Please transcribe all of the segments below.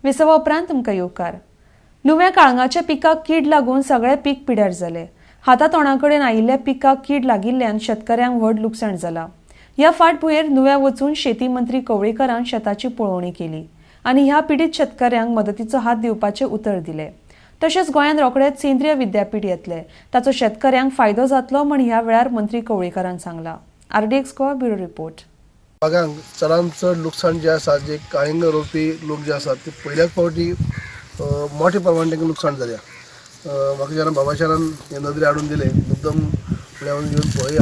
विसवा उपरांत तुमकां येवकार. नुव्या काळंगाच्या पिकाक कीड लागून सगळे पीक पिड्यार जाले. हाता तोंडा कडेन आयिल्ल्या पिकाक कीड लागिल्ल्यान शेतकऱ्यांक व्हड लुकसाण जाला. ह्या फाटभुंयेर नुव्या वचून शेती मंत्री कवळेकरान शेताची पळोवणी केली आनी ह्या पिडीत शेतकऱ्यांक मदतीचो हात दिवपाचें उतर दिलें. तशेंच गोंयांत रोखडेच सेंद्रीय विद्यापीठ येतले, ताचो शेतकऱ्यांक फायदो जातलो म्हण ह्या वेळार मंत्री कवळेकरान सांगला. RDX Goa, bureau report. बागांक चडान चड लुकसाण जें आसा, जे काळिंग रोवपी लोक जे आसात ते पयल्याच फावटी मोठ्या प्रमाणात तांकां लुकसाण जाल्या. म्हाका जेन्ना बाबाशारान हे नदरे हाडून दिले, मुद्दम म्हळ्यार येवन पळया.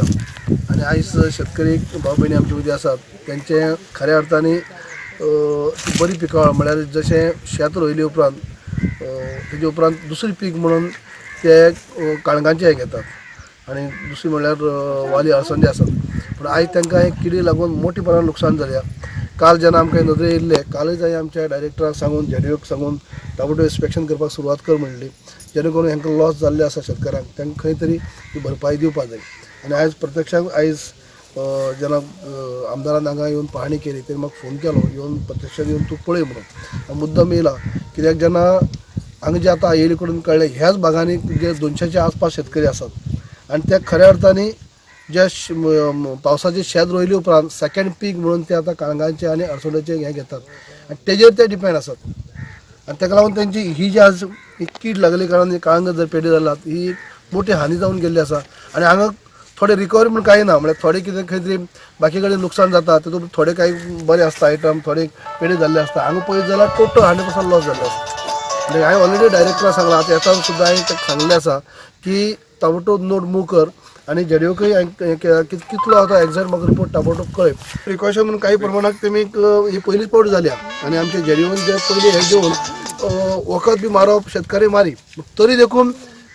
आनी आयज शेतकरी भाव भयणी आमचे मदीं आसात, तेंचे खऱ्या अर्थानी ती बरी पिकावळ, म्हळ्यार जशें शेत रोयले उपरांत तेजे उपरांत दुसरी पीक म्हणून ते काळंगांचें हें घेतात आनी दुसरी म्हणल्यार वाली, अळसंदे आसात. पूण आयज तांकां हे किडी लागून मोठे प्रमाणात लुकसाण जाल्या. काल जेन्ना आमकां नदरे येयल्ले, कालच हांवें आमच्या डायरेक्टराक सांगून, जेडीओक सांगून ताबडतोब इन्स्पेक्शन करपाक सुरवात कर म्हणली, जेणे करून हांकां लॉस जाल्ले आसा शेतकारांक, तांकां खंय तरी ती भरपाई दिवपाक जाय. आनी आयज प्रत्यक्षात आयज जेन्ना आमदारान हांगा येवन पाहणी केली, तेणी म्हाका फोन केलो, येवन प्रत्यक्षात येवन तूं पळय म्हणून. मुद्दम येयला, कित्याक जेन्ना हांगा जे आतां येयले करून कळ्ळें, ह्याच भागांनी जे 200च्या आसपास शेतकरी आसात आनी ते खऱ्या अर्थानी जे पावसाचे शेत रोयले उपरांत सेकंड पीक म्हणून ते आतां काळंगांचे आनी अळसंद्याचे हें घेतात आनी तेजेर ते डिपेंड आसात. आनी ताका लागून तेंची ही जी आज ही कीड लागली कारणान काळंगां जर पेडी जाल्यात, ही मोठी हानी जावन गेल्ली आसा. आनी हांगा थोडे रिकवरी म्हण कांय ना, म्हळ्यार थोडे कितें खंय तरी बाकी कडेन लुकसाण जाता, तितून थोडे कांय बरे आसता आयटम, थोडे पेडे जाल्ले आसता. हांगा पळयत जाल्यार टोटल 100% लॉस जाल्ले आसा. म्हणजे हांवें ऑलरेडी डायरेक्टराक सांगलां, आतां येता सुद्दां हांवें ताका सांगलें आसा की ताबडतोब नोट मूव कर आनी जेडिओकय कितलो आतां एग्जॅक्ट म्हाका रिपोर्ट ताबडतोब कळय. प्रिकॉशन म्हणून काही प्रमाणात तेमी ही पयलीच पावट जाल्या आनी आमचे जेडिओन जे पयली हे घेवन वखद बी मारप शेतकरी मारी, तरी देखून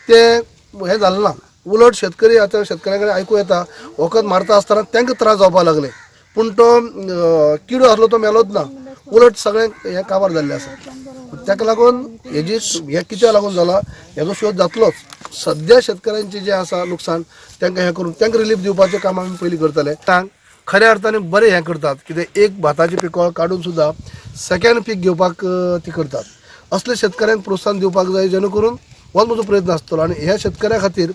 ते हें जालें ना. उलट शेतकरी आतां शेतकऱ्यां कडेन आयकूं येता, वखद मारता आसतना तांकां त्रास जावपाक लागले, पूण तो किडो आसलो तो मेलोच ना, उलट सगळें हें काबार जाल्लें आसा. ताका लागून हेजी हें कित्याक लागून जाला हेजो शोध जातलोच. सद्या शेतकऱ्यांचें जें आसा लुकसाण, तांकां हें करून तांकां रिलीफ दिवपाचें काम आमी पयलीं करतले. खऱ्या अर्थान बरें हें करतात, कित्याक एक भाताची पिकावळ काडून सुद्दां सेकंड पीक घेवपाक ती करतात. असले शेतकऱ्यांक प्रोत्साहन दिवपाक जाय, जेणे करून होच म्हजो प्रयत्न आसतलो. आनी ह्या शेतकऱ्या खातीर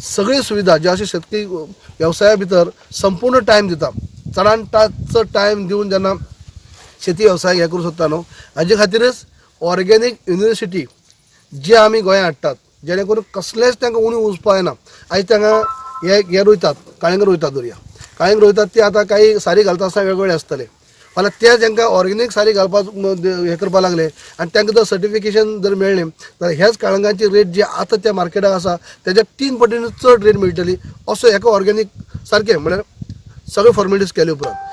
सगळी सुविधा जे अशे शेतकी वेवसाया भितर संपूर्ण टायम दिता, चडान चड टायम दिवन जेन्ना शेती वेवसाय हें करूं सोदता न्हू, हाजे खातीरच ऑर्गेनीक युनिवर्सिटी जे आमी गोंयांत हाडटात, जेणे करून कसलेंच तांकां उणीव वचपा येना. आयज तांकां हे हे रोयतात, काळिंग रोयतात, धरया काळिंग रोयतात, ती आतां काही सारी घालता आसतना वेगवेगळे आसतले. फाल्यां ते तांकां ऑर्गेनीक सारी घालपाक हें करपाक लागले आनी तांकां जर सर्टिफिकेशन जर मेळ्ळें जाल्यार ह्याच काळंगांची रेट जी आतां त्या मार्केटाक आसा तेज्या 3 पटीन चड रेट मेळटली. असो हेका ऑर्गेनीक सारकें म्हळ्यार सगळे फॉर्मेलिटीज केले उपरांत.